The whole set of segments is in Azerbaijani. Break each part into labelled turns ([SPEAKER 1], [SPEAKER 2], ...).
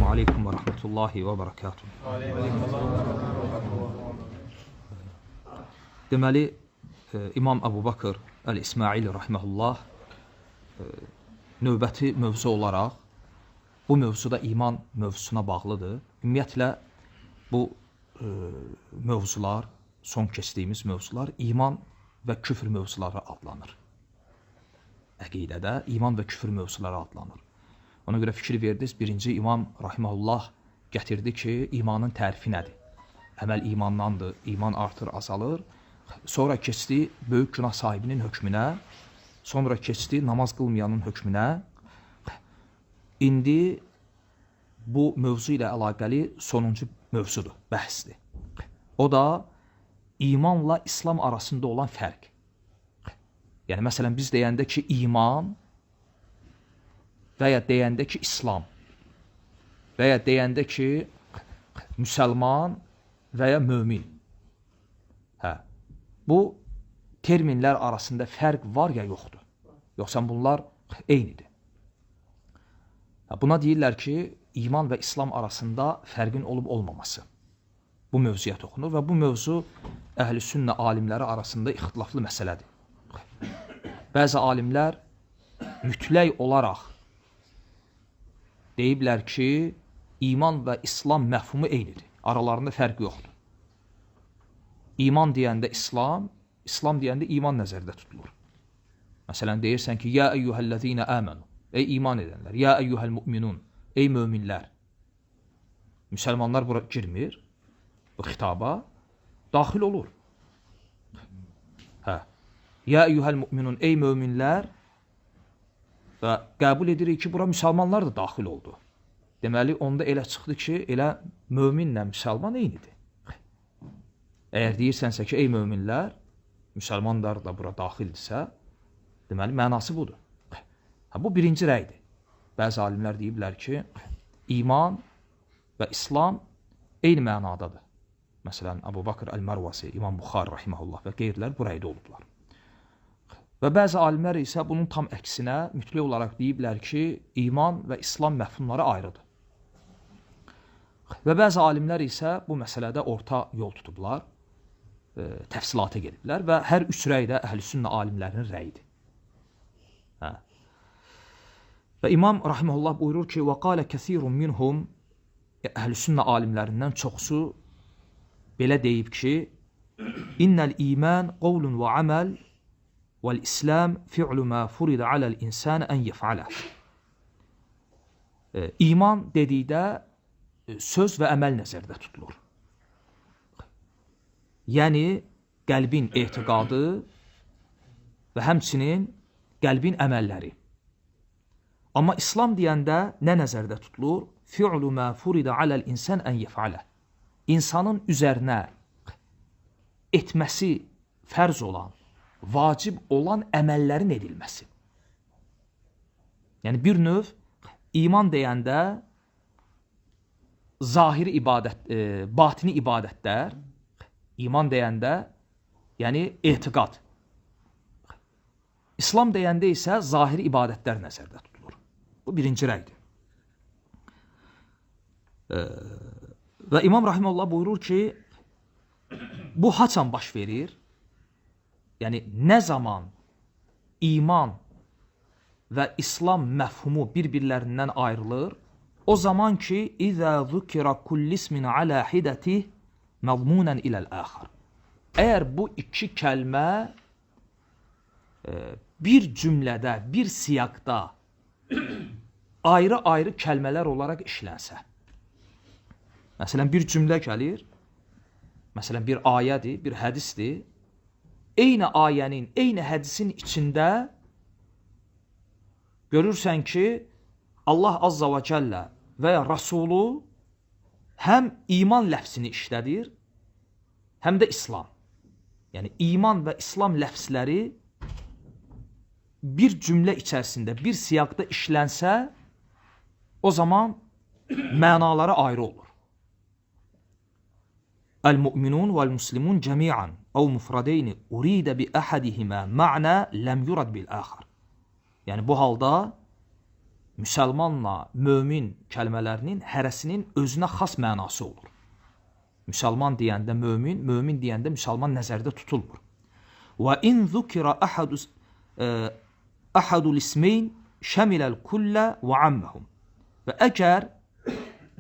[SPEAKER 1] Aleykum və Rəhmətullahi və Bərəkatuhu. Deməli, İmam Əbu Bakr Əl-İsmaili rahimehullah növbəti mövzu olaraq bu mövzuda iman mövzusuna bağlıdır. Ümumiyyətlə bu mövzular, son keçdiyimiz mövzular iman və küfr mövzuları adlanır. Əqidədə iman və küfr mövzuları adlanır. Ona görə fikir verdiniz, birinci İmam rahimehullah gətirdi ki, imanın tərifi nədir? Əməl imandandır, iman artır, azalır. Sonra keçdi böyük günah sahibinin hökmünə, sonra keçdi namaz qılmayanın hökmünə. İndi bu mövzu ilə əlaqəli sonuncu mövzudur, bəhsdir. O da imanla İslam arasında olan fərq. Yəni, məsələn, biz deyəndə ki, iman və ya deyəndə ki, İslam və ya deyəndə ki, müsəlman və ya mömin. Hə, bu terminlər arasında fərq var ya yoxdur? Yoxsa bunlar eynidir? Hə, buna deyirlər ki, iman və İslam arasında fərqin olub olmaması. Bu mövzuya toxunur və bu mövzu əhl-i sünnə alimləri arasında ixtilaflı məsələdir. Bəzi alimlər mütləq olaraq deyiblər ki, iman və İslam məfhumu eynidir. Aralarında fərq yoxdur. İman deyəndə İslam, İslam deyəndə iman nəzərdə tutulur. Məsələn, deyirsən ki, ya əyyuhəl-ləzīnə əmənu, ey iman edənlər, ya əyyuhəl-müminun, ey möminlər. Müsəlmanlar bura girmir, bu xitaba daxil olur. Hə. Ya əyyuhəl-müminun, ey möminlər və qəbul edirik ki, bura müsəlmanlar da daxil oldu. Deməli, onda elə çıxdı ki, elə möminlə müsəlman eynidir. Əgər deyirsənsə ki, ey möminlər, müsəlmanlar da bura daxildirsə, deməli, mənası budur. Hə, bu birinci rəydir. Bəzi alimlər deyiblər ki, iman və İslam eyni mənadadır. Məsələn, Əbu Bakr Əl-Mərvasi, İmam Buxari rahimehullah və qeyrilər bu rəydə olublar. Və bəzi alimlər isə bunun tam əksinə mütləq olaraq deyiblər ki, iman və İslam məfhumları ayrıdır. Və bəzi alimlər isə bu məsələdə orta yol tutublar, təfsilata gediblər və hər üç rəy də əhl-i sünnə alimlərinin rəyidir. Hə. Və İmam rahimehullah buyurur ki, və qalə kəsirun minhum, əhl-i sünnə alimlərindən çoxsu belə deyib ki, innəl iman qovlun və əməl vəl-İslam fi'lu mə furidə aləl-insənə ən yef'alə. İman dedikdə söz və əməl nəzərdə tutulur. Yəni, qəlbin etiqadı və həmçinin qəlbin əməlləri. Amma İslam deyəndə nə nəzərdə tutulur? Fi'lu mə furidə aləl-insən ən yef'alə. İnsanın üzərinə etməsi fərz olan, vacib olan əməllərin edilməsi. Yəni, bir növ iman deyəndə zahiri ibadət, batini ibadətlər, iman deyəndə, yəni etiqad. İslam deyəndə isə zahiri ibadətlər nəzərdə tutulur. Bu birinci rəydir. Və İmam rahimehullah buyurur ki, bu haçan baş verir? Yəni, nə zaman iman və İslam məfhumu bir-birlərindən ayrılır, o zaman ki, İzə zükirə kullismin alə hidətih məzmunən iləl-əxar. Əgər bu iki kəlmə bir cümlədə, bir siyaqda ayrı-ayrı kəlmələr olaraq işlənsə, məsələn, bir cümlə gəlir, məsələn, bir ayədir, bir hədisdir, eyni ayənin, eyni hədisin içində görürsən ki, Allah Azza və Cəllə və ya Rasulu həm iman ləfsini işlədir, həm də İslam. Yəni, iman və İslam ləfsləri bir cümlə içərisində, bir siyaqda işlənsə, o zaman mənaları ayrı olur. Əl-müminun vəl-muslimun cəmi'an əv mufradeyni uridə bi əhədihimə ma'na ləm yurad bil-əxar. Yəni, bu halda Müsəlmanla mömin kəlmələrinin hərəsinin özünə xas mənası olur. Müsəlman deyəndə mömin, mömin deyəndə müsəlman nəzərdə tutulmur. Və in zukira ahadul ismeyn şəmiləl kullə və amməhum. Və əgər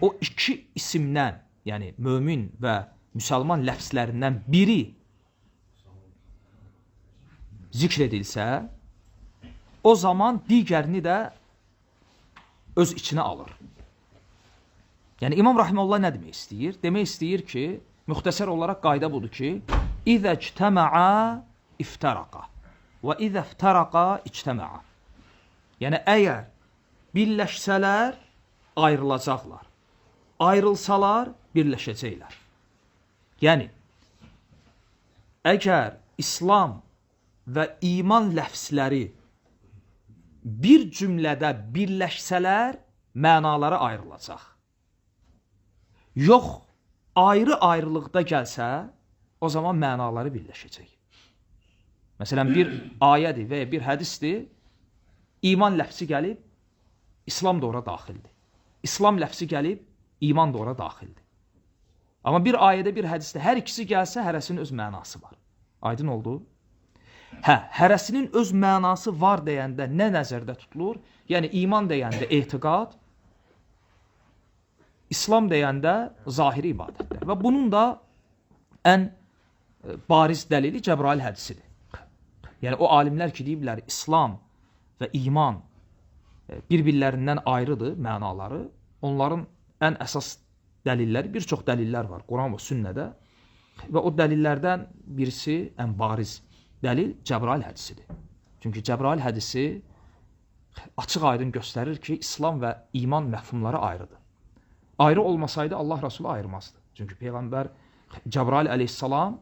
[SPEAKER 1] o iki isimdən, yəni mömin və müsəlman ləfslərindən biri zikr edilsə, o zaman digərini də öz içinə alır. Yəni İmam Rahimullah nə demək istəyir? Demək istəyir ki, müxtəsər olaraq qayda budur ki, İzə ictəmə'a iftəraqa və izə iftəraqa ictəmə'a. Yəni əgər birləşsələr ayrılacaqlar. Ayrılsalar birləşəcəklər. Yəni əgər İslam və iman ləfsləri bir cümlədə birləşsələr, mənaları ayrılacaq. Yox, ayrı-ayrılıqda gəlsə, o zaman mənaları birləşəcək. Məsələn, bir ayədir və ya bir hədisdir, iman ləfsi gəlib, İslam da ora daxildir. İslam ləfsi gəlib, iman da ora daxildir. Amma bir ayədə, bir hədisdə hər ikisi gəlsə, hərəsinin öz mənası var. Aydın oldu? Hə, hərəsinin öz mənası var deyəndə nə nəzərdə tutulur? Yəni, iman deyəndə etiqad, İslam deyəndə zahiri ibadətlər. Və bunun da ən bariz dəlili Cəbrail hədisidir. Yəni, o alimlər ki, deyiblər, İslam və iman bir-birlərindən ayrıdır mənaları. Onların ən əsas dəlilləri, bir çox dəlillər var Quran və sünnədə. Və o dəlillərdən birisi, ən bariz dəlil Cəbrail hədisidir. Çünki Cəbrail hədisi açıq aydın göstərir ki, İslam və iman məfhumları ayrıdır. Ayrı olmasaydı Allah Rasulü ayırmazdı. Çünki Peyğəmbər Cəbrail əleyhissalam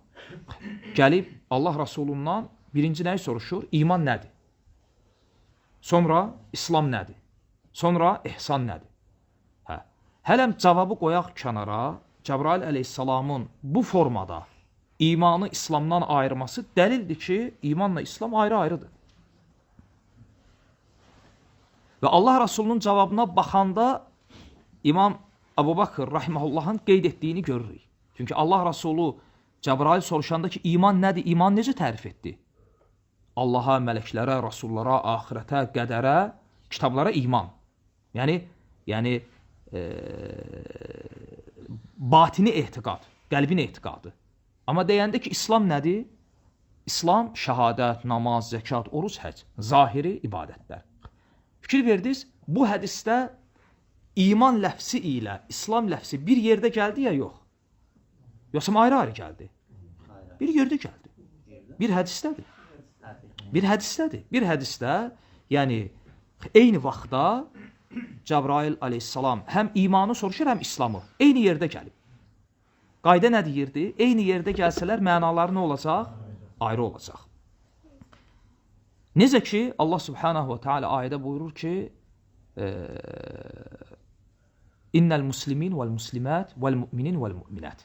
[SPEAKER 1] gəlib Allah Rasulundan birinci nəyi soruşur? İman nədir? Sonra İslam nədir? Sonra ehsan nədir? Hə. Hələm cavabı qoyaq kənara, Cəbrail əleyhissalamın bu formada imanı İslamdan ayırması dəlildir ki, imanla İslam ayrı-ayrıdır. Və Allah Rasulunun cavabına baxanda İmam Əbu Bakr rahiməhullahın qeyd etdiyini görürük. Çünki Allah Rasulü Cəbrail soruşanda ki, iman nədir? İman necə tərif etdi? Allaha, mələklərə, rasullara, axirətə, qədərə, kitablara iman. Yəni batini etiqad, qəlbin etiqadı. Amma deyəndə ki, İslam nədir? İslam şəhadət, namaz, zəkat, oruc, həc, zahiri ibadətlər. Fikir verdiniz, bu hədisdə iman ləfsi ilə İslam ləfsi bir yerdə gəldi ya yox? Yoxsa ayrı-ayrı gəldi? Bir yerdə gəldi. Bir hədisdədir. Bir hədisdədir. Bir hədisdə, yəni eyni vaxtda Cəbrail əleyhissalam həm imanı soruşur, həm İslamı. Eyni yerdə gəlib. Qayda nə deyirdi? Eyni yerdə gəlsələr mənaları nə olacaq? Ayrı olacaq. Necə ki, Allah subhanahu və teala ayədə buyurur ki, İnnəl muslimin vəl muslimat vəl müminin vəl müminat.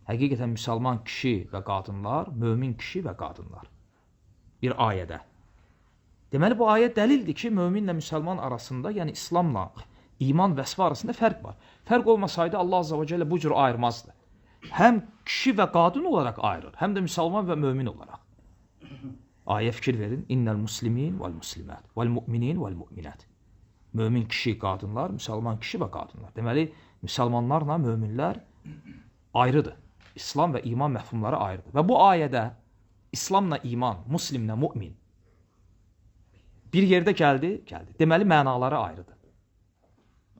[SPEAKER 1] Həqiqətən müsəlman kişi və qadınlar, mömin kişi və qadınlar. Bir ayədə. Deməli, bu ayə dəlildir ki, möminlə müsəlman arasında, yəni İslamla iman vəsfi arasında fərq var. Fərq olmasaydı Allah Azza və Cəllə bu cür ayırmazdı. Həm kişi və qadın olaraq ayırır, həm də müsəlman və mömin olaraq. Ayə fikir verin. İnnəl muslimin vəl muslimat vəl müminin vəl müminat. Mömin kişi, qadınlar, müsəlman kişi və qadınlar. Deməli, müsəlmanlarla möminlər ayrıdır. İslam və iman məfhumları ayrıdır. Və bu ayədə İslamla iman, muslimlə mümin bir yerdə gəldi, gəldi. Deməli, mənaları ayrıdır.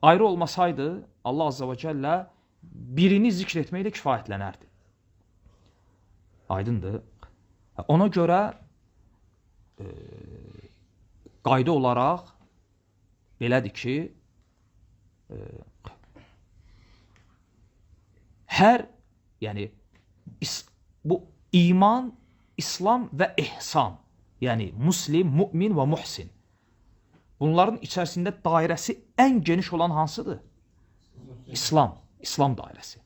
[SPEAKER 1] Ayrı olmasaydı, Allah Azza və Cəllə birini zikr etməklə kifayətlənərdi. Aydındır. Ona görə qayda olaraq belədir ki, hər, yəni bu iman, İslam və ehsan, yəni muslim, mümin və muhsin. Bunların içərisində dairəsi ən geniş olan hansıdır? İslam, İslam dairəsi.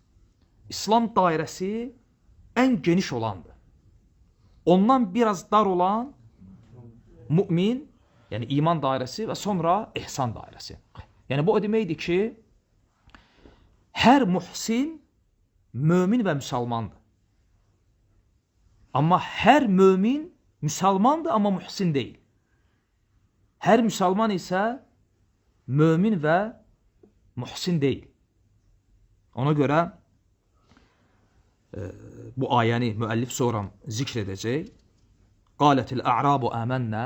[SPEAKER 1] İslam dairəsi ən geniş olandır. Ondan biraz dar olan mümin, Yəni iman dairəsi və sonra ehsan dairəsi. Yəni bu o deməkdir ki, hər muhsin mömin və müsəlmandır. Amma hər mömin müsəlmandır, amma muhsin deyil. Hər müsəlman isə mömin və muhsin deyil. Ona görə bu ayəni müəllif sonra zikr edəcək. Qalətil a'rabu amennə.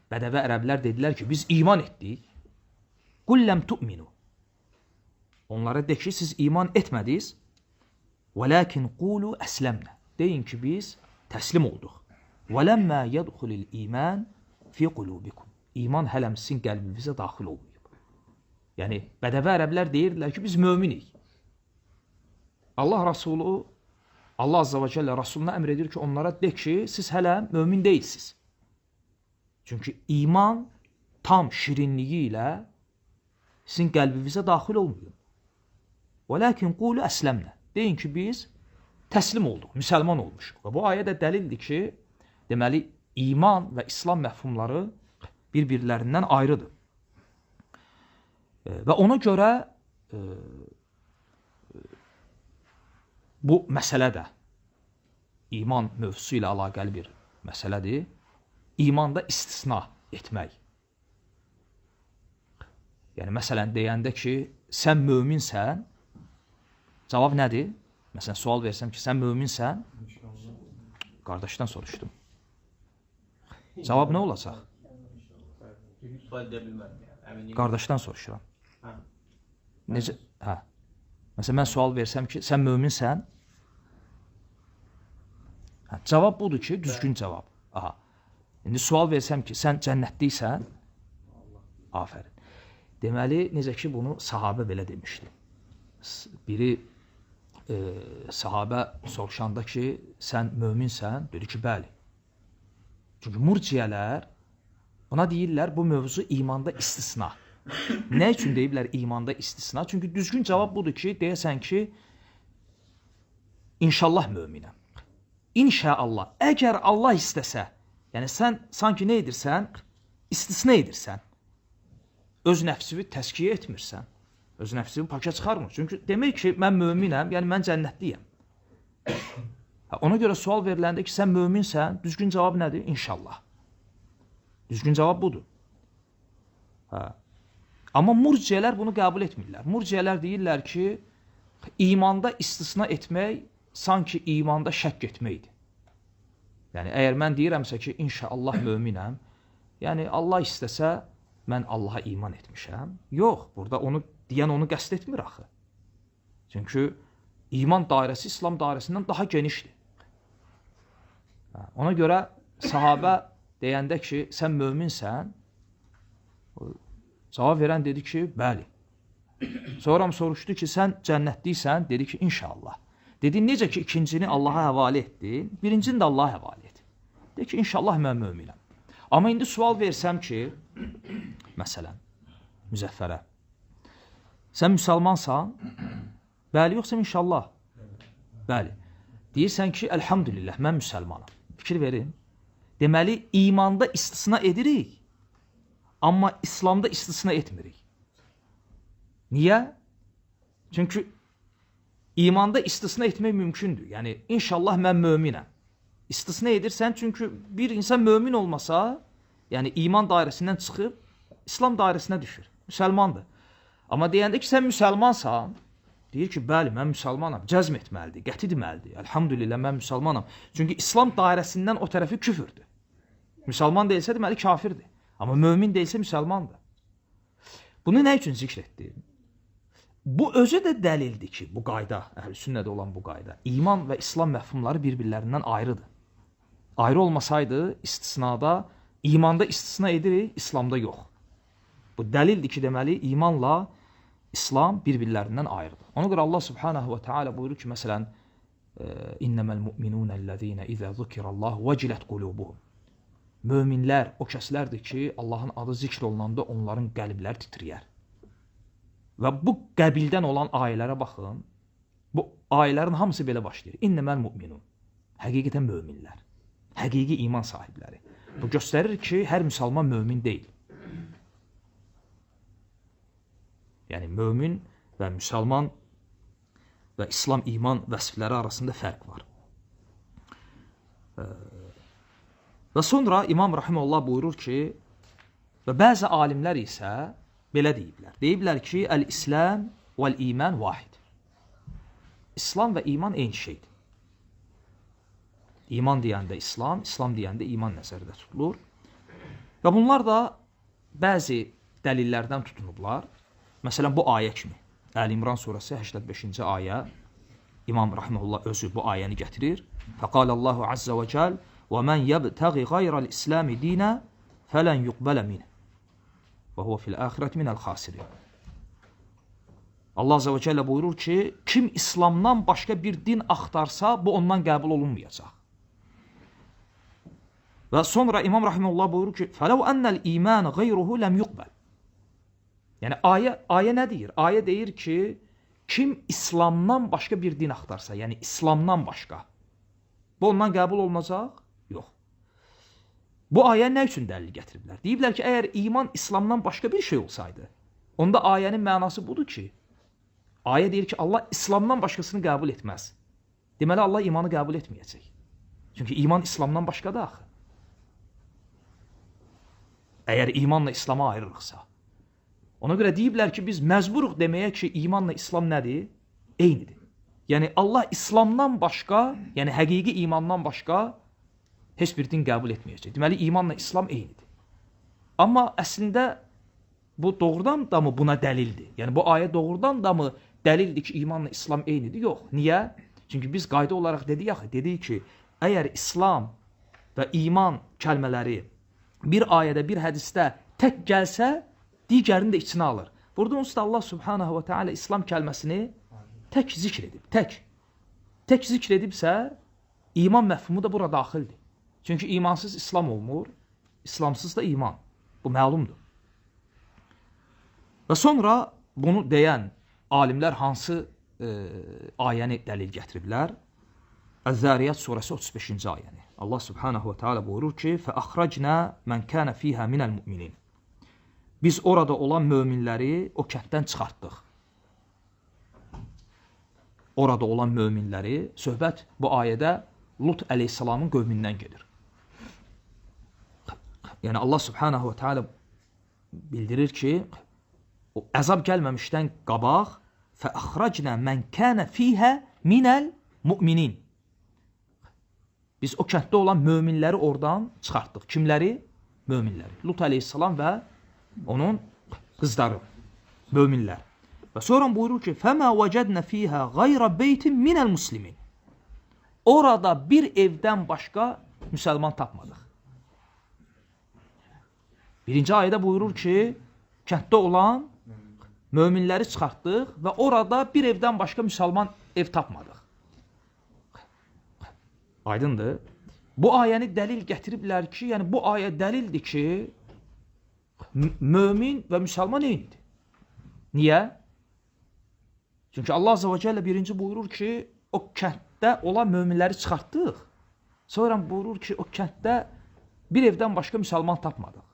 [SPEAKER 1] Bədəvə ərəblər dedilər ki, biz iman etdik. Qul ləm tu'minu. Onlara de ki, siz iman etmədiniz. Vəlakin qulu əsləmnə. Deyin ki, biz təslim olduq. Vələmmə yədxulil iman fi qulubikum. İman hələm sizin qəlbinizə daxil olmayıb. Yəni, bədəvə ərəblər deyirdilər ki, biz möminik. Allah Rasulü, Allah Azza və Cəllə Rasuluna əmr edir ki, onlara de ki, siz hələ mömin deyilsiniz. Çünki iman tam şirinliyi ilə sizin qəlbinizə daxil olmayıb. Vəlakin qulu əsləmnə. Deyin ki, biz təslim olduq, müsəlman olmuşuq. Və bu ayə də dəlildir ki, deməli, iman və İslam məfhumları bir-birlərindən ayrıdır. Və ona görə bu məsələ də iman mövzusu ilə əlaqəli bir məsələdir. İmanda istisna etmək. Yəni, məsələn, deyəndə ki, sən möminsən, cavab nədir? Məsələn, sual versəm ki, sən möminsən? Qardaşdan soruşdum. Cavab nə olacaq? Qardaşdan soruşuram. Necə? Hə. Məsələn, mən sual versəm ki, sən möminsən? Hə, cavab budur ki, düzgün cavab. Aha. İndi sual versəm ki, sən cənnətliksən? Afərin. Deməli, necə ki, bunu sahabə belə demişdi. Biri sahabə soruşanda ki, sən möminsən? Dedi ki, bəli. Çünki murciyələr buna deyirlər, bu mövzu imanda istisna. Nə üçün deyiblər imanda istisna? Çünki düzgün cavab budur ki, deyəsən ki, inşallah möminəm. İnşallah. Əgər Allah istəsə, yəni sən sanki nə edirsən? İstisna edirsən. Öz nəfsini təzkiyə etmirsən. Öz nəfsini paka çıxarmır. Çünki demək ki, mən möminəm, yəni mən cənnətliyəm. Ona görə sual veriləndə ki, sən möminsən, düzgün cavab nədir? İnşallah. Düzgün cavab budur. Hə. Amma murciyələr bunu qəbul etmirlər. Murciyələr deyirlər ki, imanda istisna etmək sanki imanda şəkk etməkdir. Yəni, əgər mən deyirəmsə ki, inşallah möminəm, yəni Allah istəsə, mən Allaha iman etmişəm. Yox, burada onu deyən onu qəsd etmir axı. Çünki iman dairəsi İslam dairəsindən daha genişdir. Ona görə sahabə deyəndə ki, sən möminsən, cavab verən dedi ki, bəli. Sonra soruşdu ki, sən cənnətliksən? Dedi ki, inşallah. Dedi, necə ki, ikincini Allaha həvalə etdin, birincini də Allaha həvalə et. Dedi ki, inşallah mən möminəm. Amma indi sual versəm ki, məsələn, Müzəffərə, sən müsəlmansan? Bəli, yoxsa inşallah? Bəli. Deyirsən ki, əlhamdülillah, mən müsəlmanam. Fikir verin. Deməli, imanda istisna edirik, amma İslamda istisna etmirik. Niyə? Çünki imanda istisna etmək mümkündür. Yəni, inşallah mən möminəm. İstisna edirsən, çünki bir insan mömin olmasa, yəni iman dairəsindən çıxıb, İslam dairəsinə düşür. Müsəlmandır. Amma deyəndə ki, sən müsəlmansan, deyir ki, bəli, mən müsəlmanam, cəzm etməlidir, qəti deməlidir. Elhamdülillah, mən müsəlmanam. Çünki İslam dairəsindən o tərəfi küfürdür. Müsəlman deyilsə, deməli, kafirdir. Amma mömin deyilsə, müsəlmandır. Bunu nə üçün zikr etdi? Bu özü də dəlildir ki, bu qayda, əhl-i sünnədə olan bu qayda, iman və İslam məfhumları bir-birlərindən ayrıdır. Ayrı olmasaydı, istisnada, imanda istisna edirik, İslamda yox. Bu dəlildir ki, deməli, imanla İslam bir-birlərindən ayrıdır. Ona görə Allah subhanahu və teala buyurur ki, məsələn, İnnəməl mu'minunəl-ləzīnə izə zükirallahu vəcilət qulubuhum. Möminlər o kəslərdir ki, Allahın adı zikr olunanda onların qəlbləri titrəyər. Və bu qəbildən olan ayələrə baxın. Bu ayələrin hamısı belə başlayır. İnnəməl mu'minun. Həqiqətən möminlər. Həqiqi iman sahibləri. Bu göstərir ki, hər müsəlman mömin deyil. Yəni, mömin və müsəlman və İslam iman vəsfləri arasında fərq var. Və sonra İmam Rahimullah buyurur ki, və bəzi alimlər isə belə deyiblər. Deyiblər ki, əl-İslam vəl-iman vahid. İslam və iman eyni şeydir. İman deyəndə İslam, İslam deyəndə iman nəzərdə tutulur. Və bunlar da bəzi dəlillərdən tutunublar. Məsələn, bu ayə kimi. Əl-İmran surəsi 85-ci ayə. İmam Rahimullah özü bu ayəni gətirir. Fəqalallahu azza və cəl və mən yəbtəği qayrəl İslami dinə fələn yuqbələ minə və huvə fil əxirət minəl xasirin. Allah azza və cəllə buyurur ki, kim İslamdan başqa bir din axtarsa, bu ondan qəbul olunmayacaq. Və sonra İmam Rahimullah buyurur ki, fələv ennəl iman qeyruhu ləm yuqbəl. Yəni, ayə nə deyir? Ayə deyir ki, kim İslamdan başqa bir din axtarsa, yəni İslamdan başqa, bu ondan qəbul olunacaq? Yox. Bu ayə nə üçün dəlil gətiriblər? Deyiblər ki, əgər iman İslamdan başqa bir şey olsaydı, onda ayənin mənası budur ki, ayə deyir ki, Allah İslamdan başqasını qəbul etməz. Deməli, Allah imanı qəbul etməyəcək. Çünki iman İslamdan başqadır axı. Əgər imanla İslamı ayırırıqsa. Ona görə deyiblər ki, biz məcburuq deməyə ki, imanla İslam nədir? Eynidir. Yəni, Allah İslamdan başqa, yəni həqiqi imandan başqa heç bir din qəbul etməyəcək. Deməli, imanla İslam eynidir. Amma əslində bu doğrudan da mı buna dəlildir? Yəni, bu ayə doğrudan da mı dəlildir ki, imanla İslam eynidir? Yox. Niyə? Çünki biz qayda olaraq dedik axı, dedik ki, əgər İslam və iman kəlmələri bir ayədə, bir hədisdə tək gəlsə, digərini də içinə alır. Burada onsuz da Allah Subhanahu və Teala İslam kəlməsini tək zikr edib. Tək. Tək zikr edibsə, iman məfhumu da bura daxildir. Çünki imansız İslam olmur, İslamsız da iman. Bu məlumdur. Və sonra bunu deyən alimlər hansı ayəni dəlil gətiriblər? Əz-Zariyyat surəsi 35-ci ayəni. Allah Subhanahu və Teala buyurur ki, "Fəəxrəcnə mən kənə fiyhə minəl müminin." Biz orada olan möminləri o kənddən çıxartdıq. Orada olan möminləri, söhbət bu ayədə Lut əleyhissalamın qövmindən gedir. Yəni Allah Subhanahu və Teala bildirir ki, o əzab gəlməmişdən qabaq "Fəəxrəcnə mən kənə fiyhə minəl müminin." Biz o kənddə olan möminləri oradan çıxartdıq. Kimləri? Möminləri. Lut əleyhissalam və onun qızları, möminlər. Və sonra buyurur ki, "Fəmə vəcədnə fiyhə qayra beytin minəl muslimin." Orada bir evdən başqa müsəlman tapmadıq. Birinci ayədə buyurur ki, kənddə olan möminləri çıxartdıq və orada bir evdən başqa müsəlman ev tapmadıq. Aydındır. Bu ayəni dəlil gətiriblər ki, yəni bu ayə dəlildir ki, mömin və müsəlman eynidir. Niyə? Çünki Allah Azza və Cəllə birinci buyurur ki, o kənddə olan möminləri çıxartdıq. Sonra buyurur ki, o kənddə bir evdən başqa müsəlman tapmadıq.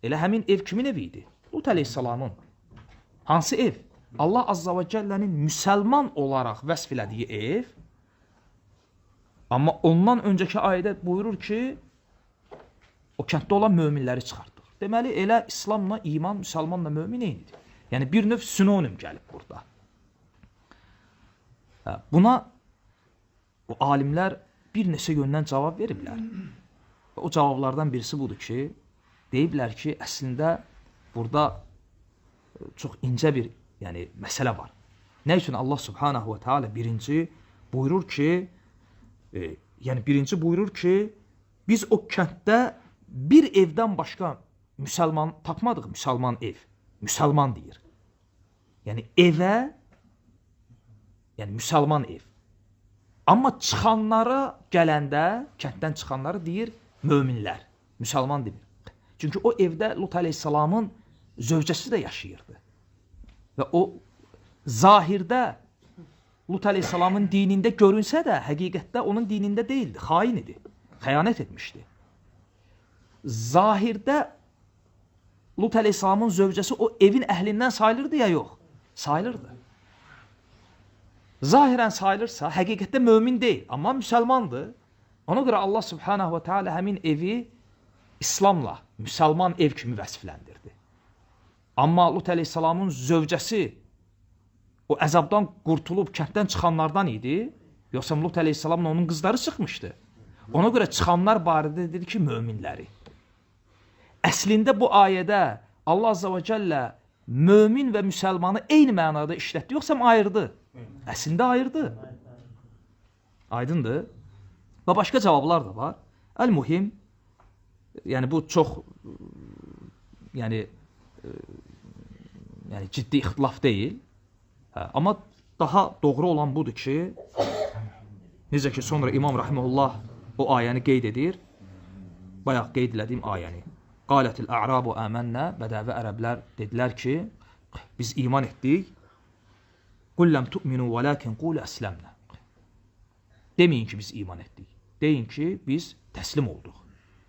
[SPEAKER 1] Elə həmin ev kimin evi idi? Lut əleyhissalamın. Hansı ev? Allah Azza və Cəllənin müsəlman olaraq vəsf elədiyi ev. Amma ondan öncəki ayədə buyurur ki, o kənddə olan möminləri çıxartdıq. Deməli, elə İslamla iman, müsəlmanla mömin eynidir. Yəni, bir növ sinonim gəlib burada. Buna o alimlər bir neçə yöndən cavab veriblər. O cavablardan birisi budur ki, deyiblər ki, əslində burada çox incə bir məsələ var. Nə üçün Allah Subhanahu və Teala birinci buyurur ki, biz o kənddə bir evdən başqa müsəlman tapmadıq, müsəlman ev. Müsəlman deyir. Yəni evə, yəni müsəlman ev. Amma çıxanlara gələndə, kənddən çıxanları deyir möminlər, müsəlman demir. Çünki o evdə Lut əleyhissalamın zövcəsi də yaşayırdı. Və o zahirdə Lut əleyhissalamın dinində görünsə də, həqiqətdə onun dinində deyildi, xain idi, xəyanət etmişdi. Zahirdə Lut əleyhissalamın zövcəsi o evin əhlindən sayılırdı ya yox? Sayılırdı. Zahirən sayılırsa, həqiqətdə mömin deyil, amma müsəlmandır. Ona görə Allah Subhanahu ve Teala həmin evi İslamla, müsəlman ev kimi vəsfləndirdi. Amma Lut əleyhissalamın zövcəsi o əzabdan qurtulub kənddən çıxanlardan idi. Yoxsa Lut əleyhissalamla onun qızları çıxmışdı. Ona görə çıxanlar barədə dedi ki, möminləri. Əslində bu ayədə Allah Azza və Cəllə mömin və müsəlmanı eyni mənada işlətdi, yoxsa ayırdı? Əslində ayırdı. Aydındır. Və başqa cavablar da var. Əl-mühim, yəni bu çox yəni ciddi ixtilaf deyil. Hə, amma daha doğru olan budur ki, necə ki sonra İmam Rahimehullah o ayəni qeyd edir. Bayaq qeyd elədiyim ayəni. Qalətil a'rabu amennə, bədəvi ərəblər dedilər ki, biz iman etdik. Qul ləm tu'minu vəlakin qulu əsləmnə. Deməyin ki, biz iman etdik. Deyin ki, biz təslim olduq.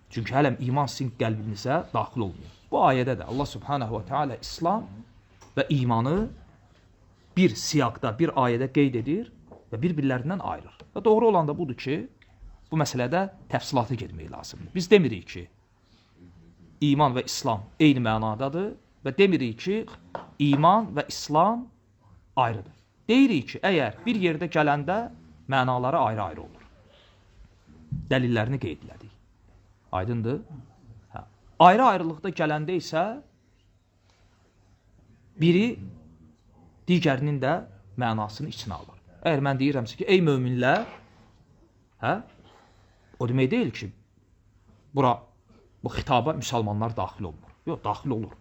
[SPEAKER 1] Çünki hələm iman sizin qəlbinizə daxil olmuyor. Bu ayədə də Allah Subhanahu ve Teala İslam və imanı bir siyaqda, bir ayədə qeyd edir və bir-birlərindən ayırır. Və doğru olan da budur ki, bu məsələdə təfsilata getmək lazımdır. Biz demirik ki, iman və İslam eyni mənadadır və demirik ki, iman və İslam ayrıdır. Deyirik ki, əgər bir yerdə gələndə mənaları ayrı-ayrı olur. Dəlillərini qeyd elədik. Aydındır? Hə. Ayrı-ayrılıqda gələndə isə biri digərinin də mənasını içinə alır. Əgər mən deyirəmsə ki, ey möminlər, hə? O demək deyil ki, bura, bu xitaba müsəlmanlar daxil olmur. Yox, daxil olur.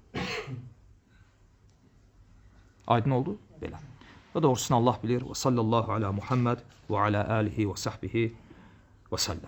[SPEAKER 1] Aydın oldu? Belə. Və doğrusunu Allah bilir. Və sallallahu alə Muhammed və alə alihi və sahbihi və səlləm.